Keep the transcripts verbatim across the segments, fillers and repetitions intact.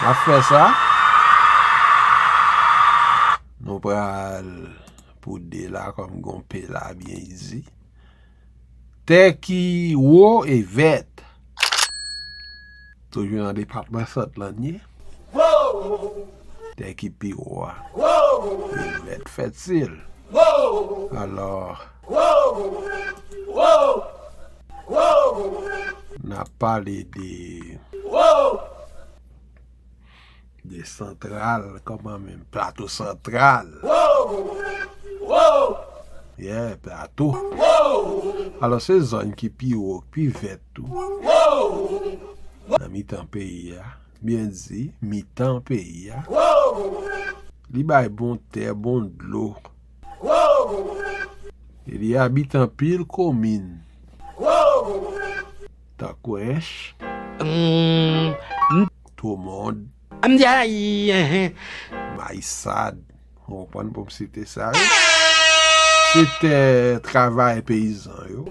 Ap fè sa. Nou pral pou de la kòm gon pe la byen izi. Tè ki wo e vèt. Toujou nan depatman Sant lan n ye. Tè ki pi wo a. E vèt fètil. Alò, n ap pale de de Santral, kòman menm? Plato Santral. Yeah, Plato. Alò, se zòn ki pi wo, pi vèt tou. Nan mitan peyi a. Byen di, mitan peyi a. Li bay bon tè, bon dlo. E li abite anpil komin. Tankou Ench. Tomond. Mayisad. Ou konprann pou m site sa yo. Se tè travayè peyizan yo.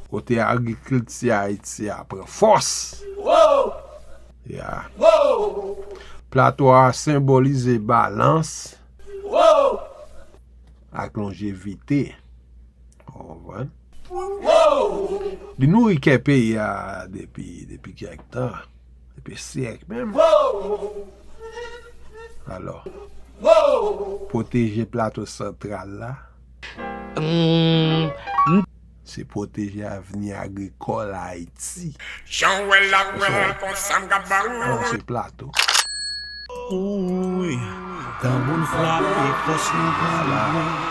Kote agrikilti Ayiti a pran fòs. Ya. Plato a senbolize balans ak lonjevite. Ou konprann? Li nouri kè peyi a depi, depi kèk tan, depi syèk menm. Alò, pwoteje Plato Santral la, se pwoteje avni agrikòl Ayiti. Jan w wè la, w wè la, konsa m ka ba ou. Sa se Plato. Wi, tanbou n frape, fòs nou pran.